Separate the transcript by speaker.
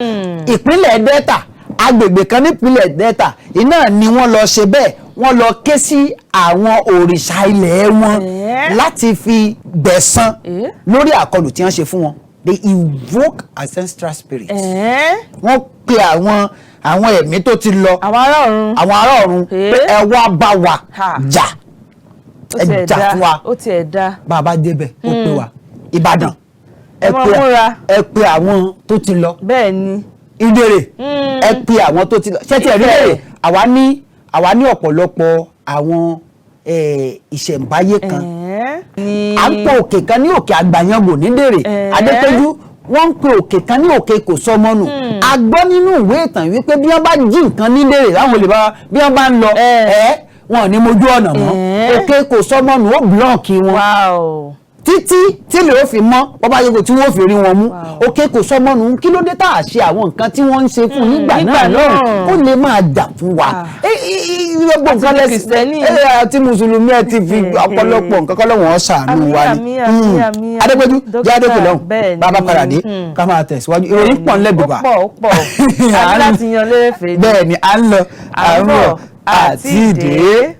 Speaker 1: Ìpínlẹ̀ Delta, agbègbè kan nípínlẹ̀ Delta iná ni wọ́n lọ ṣe bẹ́ẹ̀. Wọ́n lọ ké sí àwọn òrìṣà ilẹ̀ wọn láti fi gbẹ̀san lórí àkọlù tí wọ́n ṣe fún wọn. They invoke ancestral spirits. Wọ́n pe àwọn ẹ̀mí tó ti lọ,
Speaker 2: àwọn ará ọ̀run.
Speaker 1: Àwọn ará ọ̀run, pé ẹ wá bá wa jà,
Speaker 2: Ó
Speaker 1: ẹ
Speaker 2: tiẹ̀
Speaker 1: jà
Speaker 2: dá,
Speaker 1: fún wa.
Speaker 2: Ó tiẹ̀ dá.
Speaker 1: Bá a bá débẹ̀, ó pé wa. Ìbàdàn, ẹ
Speaker 2: Ẹ máa
Speaker 1: pe
Speaker 2: múra.
Speaker 1: ẹ pe àwọn tó ti lọ.
Speaker 2: Bẹ́ẹ̀ ni.
Speaker 1: Ìdèrè, ẹ pe àwọn tó ti lọ. Ṣé tí ẹ rí
Speaker 2: Ifẹ̀.
Speaker 1: lèrè, àwa ní ọ̀pọ̀lọpọ̀ àwọn ìṣẹ̀ǹbáyé kan.
Speaker 2: Ní
Speaker 1: À ń pe òkè kan ní Òkè Àgbàyàngò nídèrè. Adépéjú, wọ́n ń pe òkè kan ní Òkè Kòsọmọnù. A gbọ́ nínú ìwé ìtàn wípé bí wọ́n bá jí nǹkan nídèrè láwọn olè bá, bí wọ́n bá ń lọ, ẹ wọn ò ní mojú ọ̀nà mọ́. Òkè Kòsọmọnù ó block wọn títí tí lè ó fi mọ́ wọ́n bá yẹ kó tí wọ́n fi rí wọn mú. Òkè Kòsọmọnù, kí ló dé tá a ṣe àwọn nǹkan tí wọ́n ń ṣe fún nígbà
Speaker 2: Nígbà
Speaker 1: náà lọ́rùn
Speaker 2: náà.
Speaker 1: kó lè máa jà fún wa? Gbogbo nǹkan
Speaker 2: Àti
Speaker 1: lẹ́sìn
Speaker 2: Kìrìsìtẹ́nì.
Speaker 1: Àti Mùsùlùmí, ẹ ti fi ọ̀pọ̀lọpọ̀ nǹkan kọ́ lọ́wọ́ ṣàánú wa ni.
Speaker 2: Àmín, àmín, àmín, àmín.
Speaker 1: Adépéjú,
Speaker 2: Dókítà,
Speaker 1: jẹ́ Adépè lọ́hùn.
Speaker 2: Bẹ́ẹ̀ ni.
Speaker 1: Bàbá padà dé, ká máa tẹ̀síwájú. Ìròyìn pọ̀ ńlẹ̀ bìbà.
Speaker 2: Ó pọ̀, ó pọ̀. A ní láti yan lérèfé ni.
Speaker 1: Bẹ́ẹ̀ ni, à ń lọ, à ń bọ̀,
Speaker 2: àti
Speaker 1: àti
Speaker 2: dé.
Speaker 1: dé.